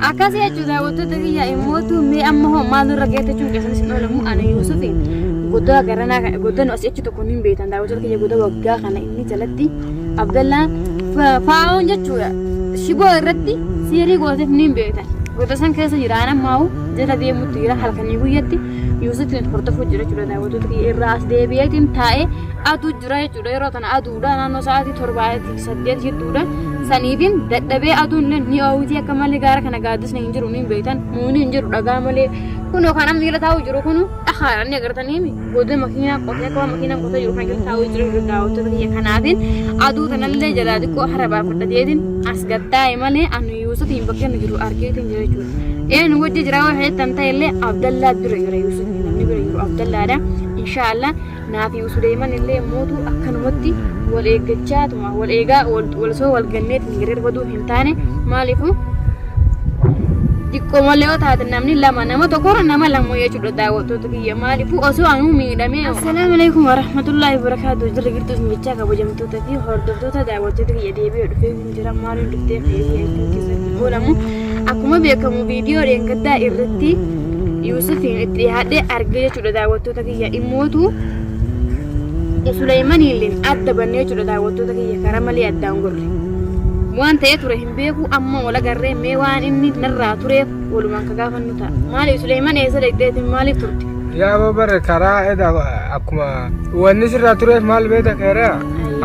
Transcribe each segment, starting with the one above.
Akkasii jechuudha daawwattoota kiyya immootu mee amma hoo maal nurra geette jechuun keessanis hin oolamu ani Yuusufi godaa garanaa godaa nu asii achi tokko hin beektan daawwattoota kiyya godaa waggaa kana inni jalatti Abdallaan faa'oon jechuudha shiboo irratti siirii gooteef ni hin beektan goda san keessa jira an ammaa'u jala deemutti jira halkanii guyyatti Yuusufiin hordofuu jira jechuudha daawwattoota kiyya irraa as deebi'eetiin taa'ee aduu jira jechuudha yeroo tana aduudha naannoo sa'aatii 7 8 jidduudha saniifin dadhabee aduun illee ni oowwitii akka malee gaara kana gaaddisni hin jiru ni beektan muuni hin jiru dhagaa malee kunoo kan amma jala taa'u jiru kunu dhakaadha ni agartanii goda makiinaa qotee akka waan makiinaan qotee jiru kan jala taa'u jiru daawwattoota kiyya kanaafin aduu tanallee jalaa xiqqoo hara baafadhateetiin as gattaa'e malee ani Yuusufiin bakka inni jiru argeetiin jira jechuudha. Een wajji jira yoo jettan ta'ellee Abdallaa bira jira Yuusufiin namni bira jiru Abdallaadha. Inshaallah Naafi Suleeyman illee mootu akkanumatti wal eeggachaatuma wal eegaa wal osoo wal ganneetiin gargar baduu hin taane maaliifu xiqqoo malee yoo taate namni lama nama tokkorra nama lama jechuudha daawwattoota kiyya maaliifu osoo anuu miidhamee. Assalaamu alaikum warahmatullahi wabarakatuh jirra jirtu isin jechaa kabajamtoota fi hordoftoota daawwattoota kiyya deebi'ee dhufee hin jira maaliin dhuftee fayyadee jechuun keessatti oolamu akkuma beekamu viidiyoo dheengaddaa irratti Yuusufiin itti dhiyaadhee argee jechuudha daawwattoota kiyya immootu Suleeymaniilleen adda bannee jechuudha daawwattoota kiyya karaa malee addaan gorre. Waan ta'ee ture hin beeku amma wal agarree mee waan inni narraa tureef walumaan ka gaafannu ta'a. Maaliif Suleeyman eessa dhaqxeetiin maaliif turte? Yaa bare karaa eda akkuma wanni sirraa tureef maal beekta keeraa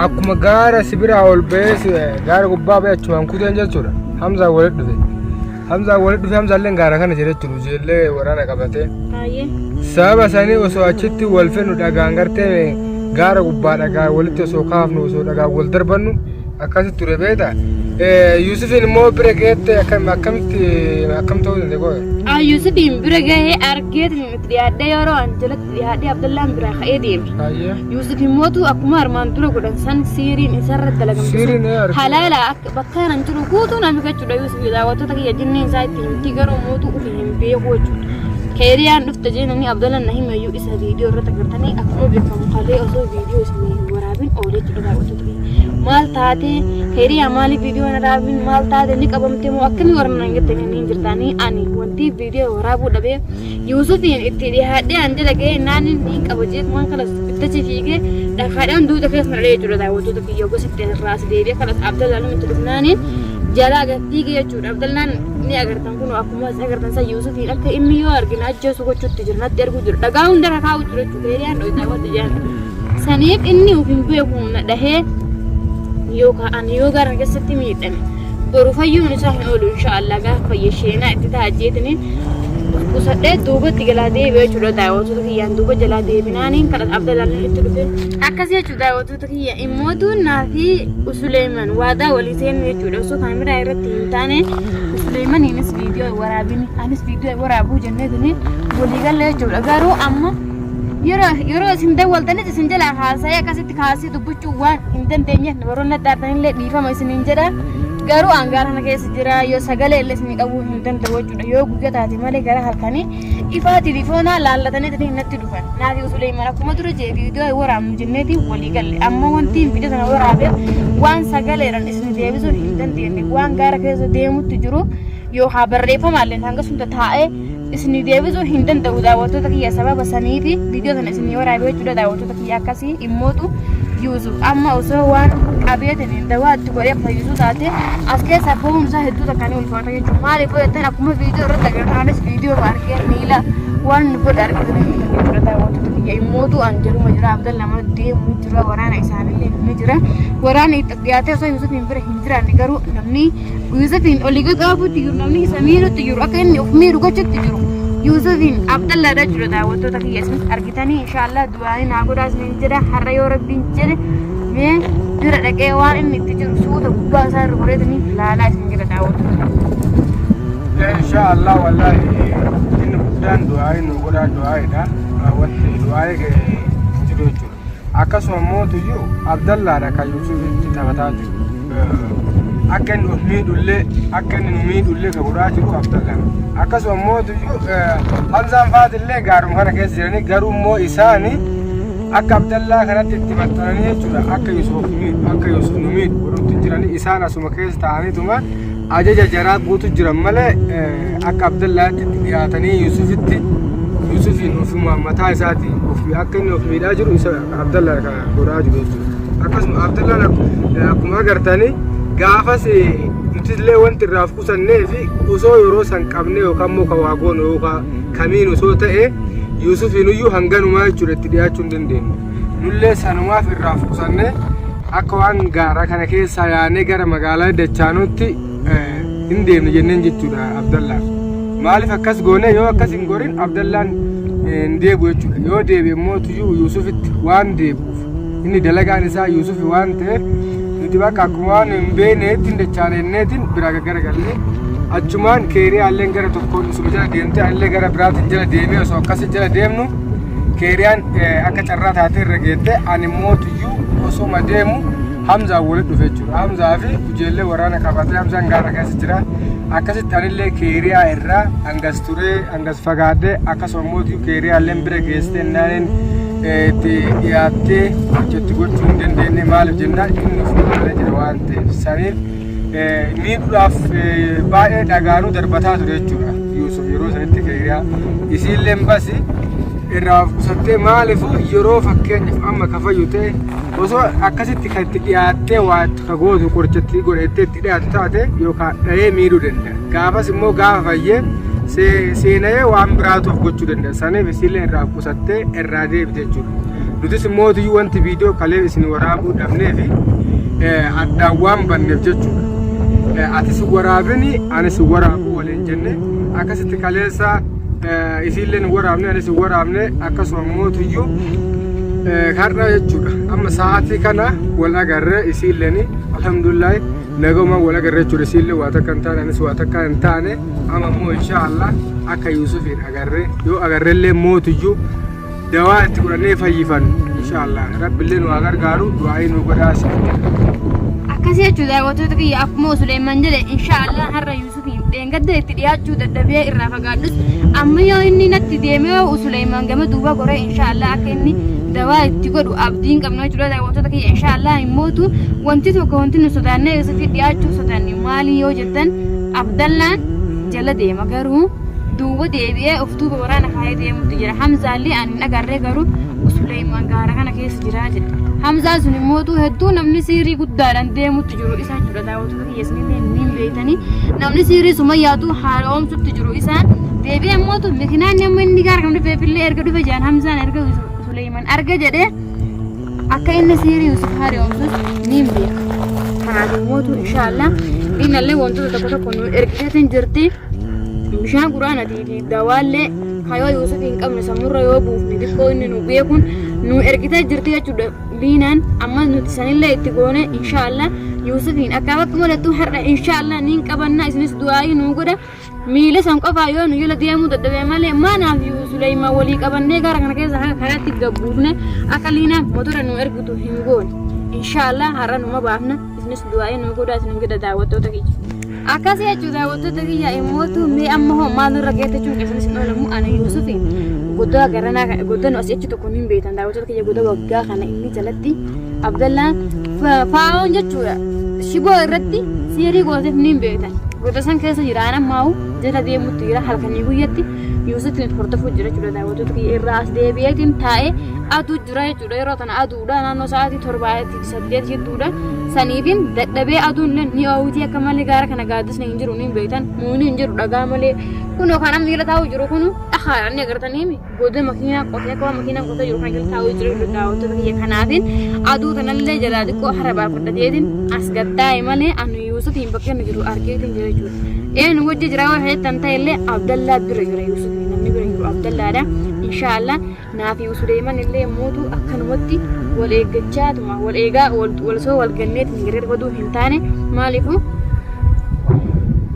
akkuma gaara si biraa ol ba'ee gaara gubbaa ba'ee achumaan kuteen jechuudha. Hamzaan walitti dhufe. Hamzaan walitti dhufe Hamzaalleen gaara kana jira jechuudha ijoollee waraana qabatee. Baay'ee. Sababa sanii osoo achitti wal fennu dhagaan gartee gaara gubbaa dhagaa walitti osoo kaafnu osoo dhagaan wal darbannu akkasitti ture beekta. Yuusufiin immoo bira geette akkam akkamitti akkam ta'uu danda'e qoe. Yuusufiin bira gahee argeetiin itti dhiyaadhee yeroo an jalatti dhiyaadhee Abdallaan biraa ka'ee deeme. Baay'ee. Yuusuf immootu akkuma armaan dura godhan san siiriin isarra dalagamte Siiriin sun ee argite. halaala akka bakka kanan jiru guutuu nami jechuudha Yuusuf daawwattoota kiyya jinniin isaa itti himti garuu mootu ufi hin beeku jechuudha. Keeriyaan dhufte jeenanii Abdallaan na himayyuu isa viidiyoo irratti agartanii akkuma beekamu kalee osoo viidiyoo isinii hin waraabin oole jechuudha daawwattoota kiyya. Maal taate keeriyaa maaliif viidiyoo hin waraabin maal taate ni qabamte moo akkamii warra nan jettanii hin jirtanii ani wanti viidiyoo waraabuu dhabee Yuusufiin itti dhiyaadhee an jala ga'ee naan inni hin qaba jeet waan kanas ittachi fiigee dhakaadhaan duuta keessa na dha'ee jechuudha daawwattoota kiyya gosa itti irraa as deebi'ee kanas Abdallaan itti dhufnaaniin jalaa gad fiigee jechuudha Abdallaan ni agartan kun akkuma as agartan san Yuusufiin akka inni yoo argina ajjeesu gochuutti jira natti erguu jira dhagaa hunda irra kaa'u jira jechuudha hiriyaan dho'itaa wanti jedhan saniif inni of hin beeku na dhahee yookaan ani yoo gara keessatti miidhame boru fayyuun isaa hin oolu inshaallah gaafa fayye sheenaa itti ta'a jeetiniin qusadhee duubatti jalaa deebi'e jechuudha daawwattoota kiyyaan duuba jalaa deebinaaniin kadhata abdalaan itti dhufe akkas jechuudha daawwattoota kiyya immootu naafi Usuleeman waadaa walii seenu jechuudha osoo kaameraa irratti hin taane Usuleemaniinis viidiyoo waraabini anis viidiyoo waraabuu jenneetini walii galle jechuudha garuu amma yeroo yeroo isin dawwaltanis isin jalaa haasa'ee akkasitti kaasee dubbachuu waan hin dandeenyeef warroonni adda addaan dhiifama isiniin jedha garuu an gaara kana keessa jira yoo sagalee illee isin qabuu hin danda'u jechuudha yoo guyyaa taate malee gara halkanii ifaa tilifoonaa laallatanii natti dhufan naafi Suleeman akkuma dura jee viidiyoo waraabnu jenneeti walii galle amma wanti viidiyoo sana waraabeef waan sagaleedhaan isin deebisuu hin dandeenye waan gaara keessa deemutti jiru yookaan barreeffamaallee hanga sunda taa'ee isin deebisuu hin danda'u daawwattoota kiyya sababa saniifi viidiyoo sana isin waraabee jechuudha daawwattoota kiyya akkasii immootu Yuusuf amma osoo waan qabeetiin dawaa itti godhee fayyisuu taate as keessaa bahuun isaa hedduu takka ni ulfaata jechuudha. Maaliif yoo jettan akkuma viidiyoo irratti agartaanis viidiyoo argee miila waan nu godhe argitanii jechuudha daawwattoota kiyya immootu an jedhuma jira Abdalla mana deemu jira waraana isaanillee ni jira waraana itti dhiyaatee osoo Yuusufiin bira hin jiraanne garuu namni Yuusufiin olii gagaafuutti jiru namni isa miidhutti jiru akka inni of miidhu gochutti jiru Yuusufiin Abdallaadha jechuudha daawwattoota kiyya isin argitanii inshaallah du'aanii naa godhaa isiniin jedha har'a yoo rabbiin jedhe mee bira dhaqee waan inni itti jiru suuta gubbaa isaa irra goreetanii laalaa isin jedha daawwattoota. Insha Allah wallahi inni guddaan du'aa'ii nu godhaa du'aa'iidha. Wanti du'aa'ii jiru jechuudha. Akkasuma immoo tuyyuu Abdallaadha kan Yuusufitti taphataa jiru. Akka inni of miidhullee akka inni nu miidhullee kan godhaa jiru Abdallaadha. Akkasuma immoo tuyyuu Hamzaan faatillee gaaruma kana keessa jiranii garuu immoo isaani akka Abdallaa kanatti itti maxxananii jechuudha. Akka Yuusuf miidhu akka Yuusuf nu miidhu godhutti hin jiranii isaan asuma keessa ta'aniituma Ajaja jaraa guutu jiran malee akka Abdallaatti itti dhiyaatanii Yuusufitti Yuusufiin ofuma mataa isaati ofii akka inni of miidhaa jiru isa Abdallaa kan godhaa jiru jechuudha. Akkasuma Abdallaan akkuma agartanii gaafas nutillee wanti irraa of qusannee fi osoo yeroo san qabnee yookaan immoo kan waa goonu yookaan kamiin osoo ta'e Yuusufiin iyyuu hanganumaa jechuudha itti dhiyaachuu hin dandeenyu. Nullee sanumaaf irraa of qusannee akka waan gaara kana keessaa yaanee gara magaalaa dachaanutti hin deemne jenneen jechuudha Abdallaaf. Maaliif akkas goone yoo akkas hin gorin Abdallaan hin deebi'u jechuudha. Yoo deebi'e immoo tuyyuu Yuusufitti waan deebi'uuf inni dalagaan isaa Yuusufi waan ta'eef nuti bakka akkuma waan hin beekneetti hin dachaaneetiin biraa garagallee achumaan keeriyaalleen gara tokkoon isuma jala deemte anillee gara biraatiin jala deemee osoo akkasii jala deemnu keeriyaan akka carraa taatee irra geette ani immoo tuyyuu osoma deemu Hamzaan walitti dhufe jechuudha. Hamzaa fi ijoollee waraana qabatee Hamzaan gaara keessa jira. Akkasitti anillee keeriyaa irraa hangas turee hangas fagaadhee akkasuma immoo keeriyaalleen bira geessee naaniin itti dhiyaattee hojjetti gochuu hin dandeenye maaliif jennaan inni of malee jira waan ta'eef saniif miidhuudhaaf baay'ee dhagaanuu darbataa ture jechuudha. Yuusuf yeroo sanitti keeriyaa isiilleen basi irraa of qusattee maaliifuu yeroo fakkeenyaaf amma kafayyu ta'e osoo akkasitti kan itti dhiyaattee waa itti ka gootu qorichatti godhattee itti dhiyaatu taate yookaan dhahee miidhuu danda'a. Gaafas immoo gaafa fayyee seena'ee waan biraatu of gochuu danda'a. Saniif isiillee irraa of qusattee irraa deebite jechuudha. Nutis immoo tuyyuu wanti viidiyoo kalee isin waraabuu dhabnee fi addaan waan banneef jechuudha. Atis waraabini anis waraabuu waliin jenne akkasitti kaleessa isiillee hin waraabne anis hin waraabne akkasuma immoo tuyyuu har'a jechuudha. Amma sa'aatii kana wal agarre isiilleen alhamdulillah naguma wal agarre jechuudha. Isiillee waa takka hin taane anis waa takka hin taane amma immoo inshaallah akka Yuusufiin agarre yoo agarrellee mootuyyuu dawaa itti godhannee fayyifannu inshaallah rabbillee nu haa gargaaru du'aa'ii nu godhaa isin jedha. Akkasii jechuudha daawwattoota kiyya akkuma Suleeman jedhe inshaallah har'a Yuusufiin dheengadda itti dhiyaachuu dadhabee irraa fagaadhus amma yoo inni natti deemee Suleeman gama duuba goree inshaallah akka inni dawaa itti godhu abdiin qabna jechuudha daawwattoota kiyya inshaallah immootu wanti tokko wanti nu sodaannee Yuusufiin dhiyaachuu sodaanne maali yoo jettan Abdallaan jala deema garuu duuba deebi'ee of duuba waraana kaayee deemutti jira. Hamzaallee ani hin agarree garuu Suleeymaan gaara kana keessa jira jedhe. Hamzaan sun immootu hedduu namni siirii guddaadhaan deemutti jiru isa jechuudha. Daawwattoota kiyya isinillee ni beektanii namni siirii sumayyaatu haaromsutti jiru isaan deebi'ee immootu mikinaan amma inni gaara kana dhufeefillee erga dhufe jaan Hamzaan erga Suleeymaan arga jedhee akka inni siirii Yusuf haaromsus ni beeka. Kanaaf immootu inshaallah innallee wantoota tokko tokko nu ergiteetiin jirti. Bishaan quraanatii fi dawaallee kayoo Yuusuf hin qabne sammurra yoo buufne xiqqoo inni nu beekuun nu ergitee jirti jechuudha. Liinaan amma nuti sanillee itti goone inshaallah Yuusufiin akka bakka malattuu har'a inshaallah niin qabanna isinis du'aayii nuu godha. Miila san qofaa yoo nu jala deemuu dadhabee malee maanaaf Suleymaan walii qabannee gara kana keessa haga karaatti gabbuufne akka liinaan motora nu ergitu hin goone. Inshaallah har'a numa baafna isinis du'aayii nuu godha isin gida daawwattoota kiyya. Akkasii jechuudha daawwattoota kiyya immootu mee amma hoo maal nurra geette jechuun keessanis hin oolamu ani Yuusufi godaa garanaa godaa nu asii achi tokko hin beektan daawwattoota kiyya godaa waggaa kana inni jalatti Abdallaan faa'oon jechuudha shiboo irratti siirii gooteef ni beektan goda san keessa jira an ammaa'u jala deemutti jira halkanii guyyatti Yuusufiin hordofuu jira jechuudha daawwattoota kiyya irraa as deebi'eetiin taa'ee aduu jira jechuudha yeroo tana aduudha naannoo sa'aatii 7 8 jidduudha saniifin dadhabee aduun illee ni oowwitii akka malee gaara kana gaaddisni hin jiru ni beektan muuni hin jiru dhagaa malee kunoo kan amma jala taa'u jiru kunu dhakaadha inni agartanii goda makiinaa qotee akka waan makiinaa qotee jiru kana jala taa'u jiru daawwattoota kiyya kanaafin aduu tanallee jalaa xiqqoo hara baafadhateetiin as gattaa'e malee anu Yuusufiin bakka inni jiru argeetiin jira jechuudha. Een wajji jira yoo jettan ta'ellee Abdallaa bira jira Yuusufiin namni bira jiru Abdallaadha. Inshaallah Naafi Suleeyman illee mootu akkanumatti wal eeggachaatuma wal eegaa wal soo wal ganneetiin gargar baduu hin taane maaliifu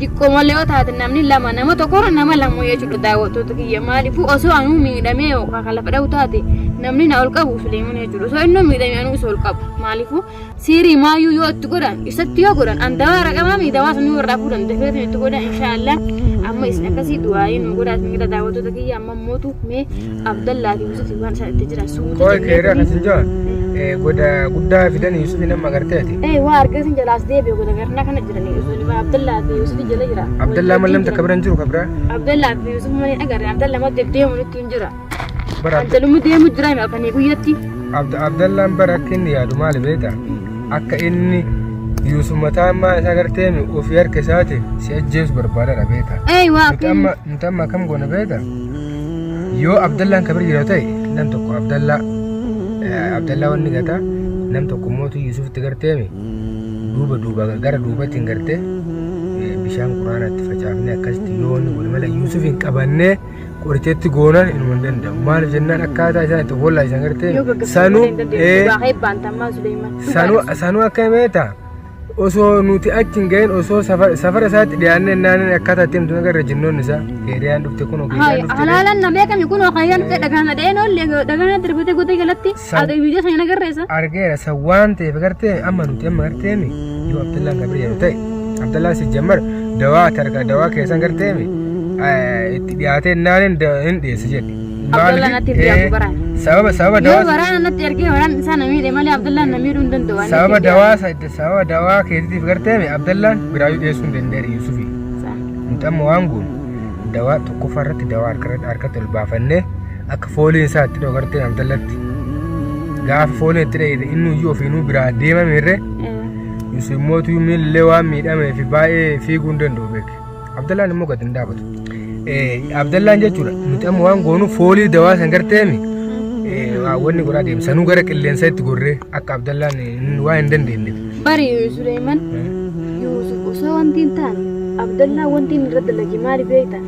diqqoo malee yoo taate namni lama nama tokkorra nama lama jechuudha daawwattoota kiyya maaliifu osoo anuu miidhamee yookaan kan lafa dha'u taate namni na ol qabu Suleeyman jechuudha osoo innuu miidhamee anuu isa ol qabu maaliifu Siirii maayyuu yoo itti godhan isatti yoo godhan an dawaa raqamaa dawaa sanuu irraa fuudhan dafeetiin itti godhan inshaallah amma isin akkasii du'aayii nu godhaa isin gada daawwattoota kiyya amma mootu mee Abdallaa fi Yusuf waan isaan itti jiran suuta Qoy keerii akkas hin jiran. Goda guddaa fidan Yuusufin amma agarteeti. Ee waa argee sin jalaas deebi'e goda garnaa kana jirani Yusuf Abdallaa fi Yusuf jala jira. Abdallaa mallam takka bira hin jiru ka biraa. Abdallaa fi Yusuf malee agarre Abdallaa ma deddeemu nutti hin jira. Bara Abdallummi deemu jira hima halkanii guyyatti. Abdallaan bara akka inni yaadu maali beekta? Akka inni Yusuf mataa ammaa isaa garteemi ofii harka isaatiin si ajjeesu barbaadadha beekta. Ee waa Nuti akka inni amma nuti amma akkam goona beekta? Yoo Abdallaan ka bira jira ta'e nam tokko Abdallaa Abdallaa wanni gata nam tokko mootu Yuusufitti garteemi duuba duuba gara duubatiin gartee bishaan quraanaatti facaafnee akkasitti yoo wanni godhe malee Yuusufiin qabannee qoricheetti goonaan inuma hin danda'amu. Maaliif jennaan akkaataa isaan itti hollaa isaan gartee yoo gaggeessuu sanuu hin dandeenye dhugaa heebbaan tammaa Suleeman. sanuu sanuu akka beektaa Osoo nuti achi hin gahin osoo safara isaatti dhiyaannee naannoo akkaataa itti himtu agarra jinnoonni isaa keeriyaan dhufte kunoo keeriyaan dhufte. Halaalaan na beekami kunoo kayyaan dhufte dhagaan dha'een oolle dhagaan darbate godee galatti ati viidiyoo sana agarreessa. Argeera san waan ta'eef gartee amma nuti amma garteemi yoo Abdallaan kan bira jiru ta'e Abdallaan si jammar dawaa tarka dawaa keessan garteemi itti dhiyaatee naannoo hin dhiyeesse jedhe. Abdallaan natti hin dhiyaatu baraan. Sababa sababa Yoo dawaa waraana natti ergee waraan isaa na miidhe malee Abdallaan na miidhuu hin danda'u. Ani sababa natti hin dawaa sababa dawaa keetiitiif garteemi Abdallaan biraayyuu dhiyeessuu hin danda'e Yusufi. dhiyaatu. Nuti amma waan goonu dawaa tokkoffaa irratti dawaa harkatti ol baafannee akka fooliin isaa itti dha'u gartee Abdallatti. Gaafa fooliin itti dha'e inni iyyuu ofiinuu biraa deemame irree Yusuf mootuu miillee waan miidhameef baay'ee fiiguu hin danda'u beek. Abdallaan immoo gad hin dhaabatu. Abdallaan jechuudha nuti amma waan goonu foolii dawaa san garteemi wanni godhaa deemu sanuu gara qilleensa itti gorree akka Abdallaan waan hin dandeenyeef. Bari Suleeman Yuusuf osoo wanti hin taane Abdallaan wanti inni irra dalage maali beekta?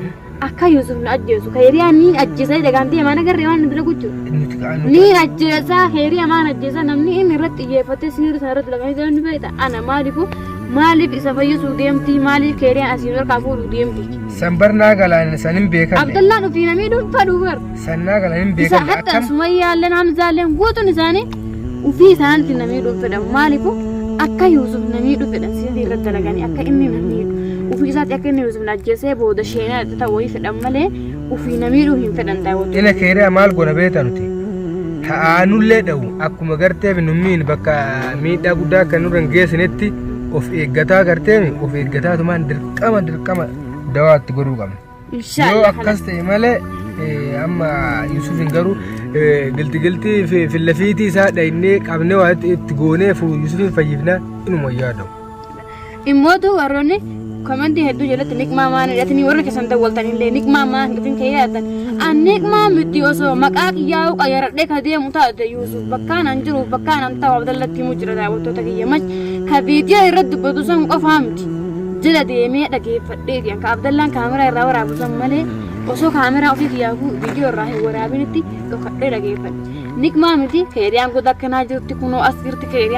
Akka Yuusuf na ajjeesu keeriyaa ni ajjeesa dhagaan ta'e maan agarree waan dalagu jechuudha. Nuti Ni ajjeesa keeriyaa maan ajjeesa namni inni irratti xiyyeeffatee siirri sana irratti dalaganii jiran ni beekta. Ana maaliifu Maaliif isa fayyisuu deemti? Maaliif keeriyaan asiin harkaa fuudhuu deemti? San barnaa galaan san hin beekanne. Abdallaan ofii namii dhuunfaa dhuufar. Sannaa galaan hin Isa beekanne hatta akkam Sumayyaalleen Hamzaalleen guutuun isaanii ofii isaaniitti namii dhuunfedha. Maaliif akka Yuusuf namii dhufedha sirrii irratti dalaganii akka inni namii ofii isaatti akka inni Yuusuf ajjeesee booda sheenaa itti ta'u wayii fedhan malee ofii namiidhuu hin fedhan daawwattoonni. Ila keeriyaa maal goona beektaa nuti? Ta'aanullee dha'u akkuma garteef nu miin bakka miidhaa guddaa akka nurra hin geessinetti of eeggataa garteemi of eeggataatumaan dirqama dirqama dawaa itti godhuu qabna. Yoo Inshaallah. akkas ta'e malee amma Yuusufin garuu gilti giltii fillafiitii isaa dhaynee qabnee waa itti goonee Yuusufin fayyifna inuma yaadamu. Immootu warroonni komentii hedduu jalatti niqmaa maan hidhatanii warra keessan dawwaltanillee niqmaa maan hidhatin kee yaaddan. An niqmaa miti osoo maqaa kiyyaa'uu qayyaradhee ka deemu taate Yuusuf bakkaan an jiru bakkaan an ta'u Abdallatti himuu jira daawwattoota kiyya mach ka viidiyoo irratti dubbatu san qofaa miti. Jala deemee dhageeffadheeti an ka Abdallaan kaameraa irraa waraabu san malee osoo kaameraa ofii kiyyaafuu viidiyoo irraa hin waraabinitti dhokadhee dhageeffadhe. Niqmaa miti keeriyaan goda akkanaa jirti kunoo as jirti keeriyaan.